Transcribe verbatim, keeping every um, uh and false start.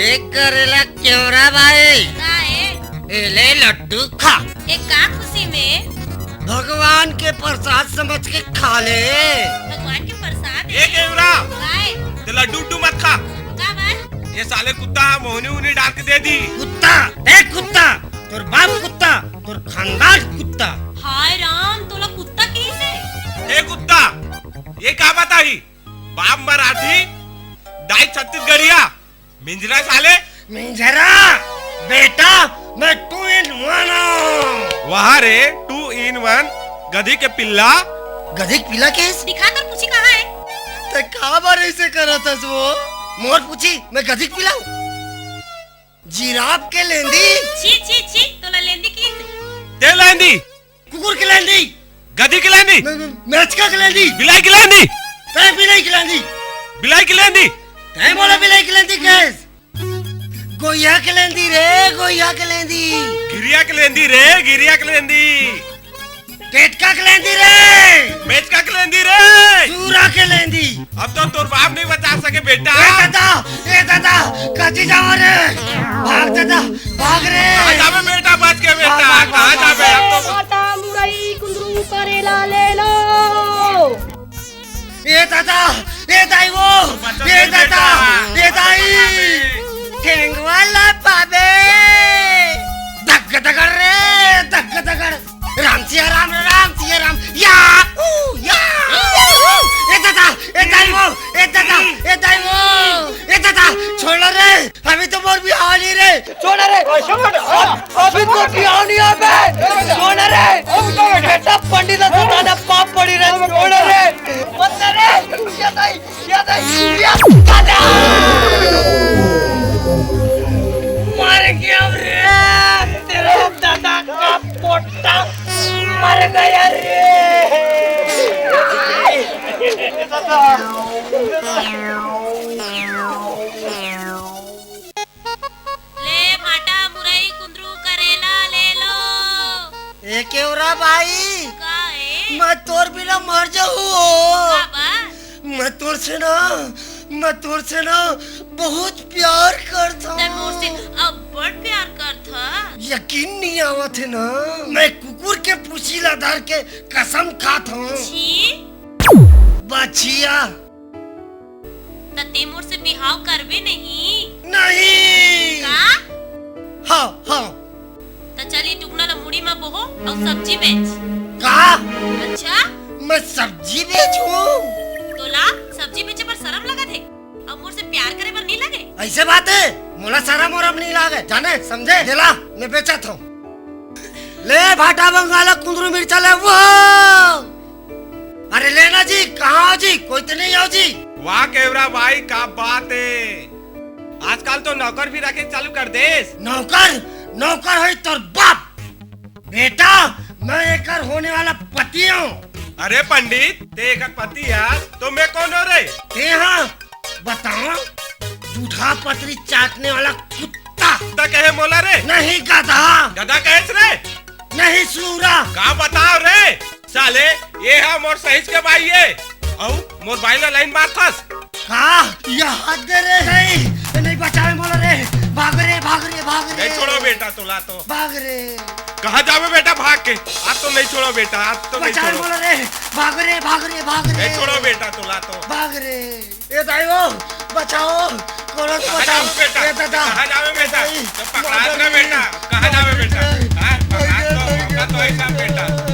एक करेला केवरा भाई। का ए? ए ले लड्डू खा। ए का खुशी में? भगवान के प्रसाद समझ के खा ले। भगवान के प्रसाद ए ए? केवरा, का ए? ते लड्डू उड्डू मत खा। का बात? ये साले कुत्ता मोहनी उनी डाल के दे दी। कुत्ता, ए कुत्ता, तोर बाप कुत्ता, तोर खानदान कुत्ता। हाय राम, तोला कुत्ता कइसे? ए कुत्ता, ये का बात आही? बाप मराठी, दाई छत्तीसगढ़िया, मिंजरा साले। मिंजरा, बेटा, मैं टू इन वन हूँ। वाह रे, टू इन वन, गधी के पिल्ला। गधी के पिल्ला केस? दिखा तोर पूछी कहाँ है? ते का बार ऐसे करत हस वो? मोर पूछी, मैं गधी के पिल्ला हूँ? जिराफ के लेंदी? छी, छी, छी, तोला लेंदी की? ते लेंदी? कुकुर के लेंदी? गधी के लेंदी? मे-, मे-, मेचका के लेंदी? बिलाई के लेंदी? तै बिलाई के लेंदी? बिलाई के लेंदी? तै मोला बिलाई के लेंदी केस? गोइया के लेंदी रे, गोइया के लेंदी। गिरिया के लेंदी रे, गिरिया के लेंदी। केटका के लेंदी रे। मेचका के लेंदी रे। सूरा के लेंदी। अब तो तोर बाप नहीं बचा सके बेटा। ए दादा, ए दादा, कची जावा रे? भाग दादा, भाग रे। कहाँ जाबे बेटा, बच के बेटा? भाग, भाग, कहाँ भाग, जाबे? भाग। अब तो भाटा, मुरई, कुंदरू, करेला ले लो। ए दादा, ए दाई वो, बचत ए नहीं दादा, बेटा। ए दाई। ठेंगवा ला पाबे। धक धकड़ रे, धक धकड़। राम सिया राम, राम सिया राम। या, ऊ, या, ऊ। ए दादा, ए दाई वो, ए दादा, ए दाई वो। ए दादा, छोड़ रे। अभी तो मोर बिहाव नहीं रे। छोड़ रे। अभी तो बिहाव नहीं है बे। छोड़ रे। बेटा पंडित तो दादा पाप पड़ी रे। छोड़ रे। मत रे। ये दाई, ये दाई, ये दादा। मर गया रे। तेरे दादा का पोटा मर गया रे। ले भाटा, मुरई, कुंदरू, करेला ले लो। ए केवरा भाई, का ए? मैं तोर बिना मर जाहूँ। का बा? मैं तोर से ना, मैं तोर से ना बहुत प्यार करत हूँ। ते मोर से अब्बड़ प्यार करत ह। यकीन नहीं आवत है ना, मैं कुकुर के पूछी ला धर के कसम खात हूँ। छी। बछिया। त ते मोर से बिहाव करबे नहीं? नहीं। का? हाँ, हाँ। त चल, ई टुकना ल मुड़ी म बोहो अउ सब्जी बेच। का? अच्छा? मैं सब्जी बेचूं? तोला सब्जी बेचे बर शरम लगत हे अउ मोर से प्यार करे बर नहीं लगे? ऐसे बात है, मोला शरम वरम नहीं लागे, जाने समझे? देला, मैं बेचत हूँ। ले भाटा बंगाला कुंदरू मिर्चा ले वो। अरे लेना जी, कहाँ हो जी? कोई तो नहीं हो जी? वाह केवरा भाई, का बात है। आजकल तो नौकर भी रखे चालू कर देस। नौकर? नौकर होई तोर बाप। बेटा, मैं एकर होने वाला पति हूँ। अरे पंडित, ते एकर पति यार, तो मैं कौन हो रे? ते हाँ, बताओ, जूठा पतरी चाटने वाला कुत्ता। कुत्ता कहे मोला रे? नहीं गधा। गधा कहेस रे? नहीं सूरा। का बताओ रे? साले, ये हा मोर सहिस के बाई ये। अउ मोर बाई ला लाइन मारथस। का? ये हाथ दे रे। नहीं, नहीं बचावे मोला रे। भाग रे, भाग रे, भाग रे। नहीं छोड़ो बेटा, तोला तो। भाग रे। कहाँ जावे बेटा भाग के? आज तो नहीं छोड़ो बेटा, आज तो नहीं बचावे छोड़ो। मोला रे। भाग रे, भाग रे, भाग रे। नहीं छोड़ो बेटा, तोला तो। भाग रे। ए दाई वो, बचाओ, कोनो को कहाँ बचाओ। जावे बेटा? ए दादा। कहाँ जावे बेटा? ए दाई, तो पकड़ा मदद ना बेटा। नहीं। कहाँ जावे बेटा? मदद नहीं। हाँ, पकड़ा तो, मदद नहीं। पकड़ा तो ऐसा बेटा।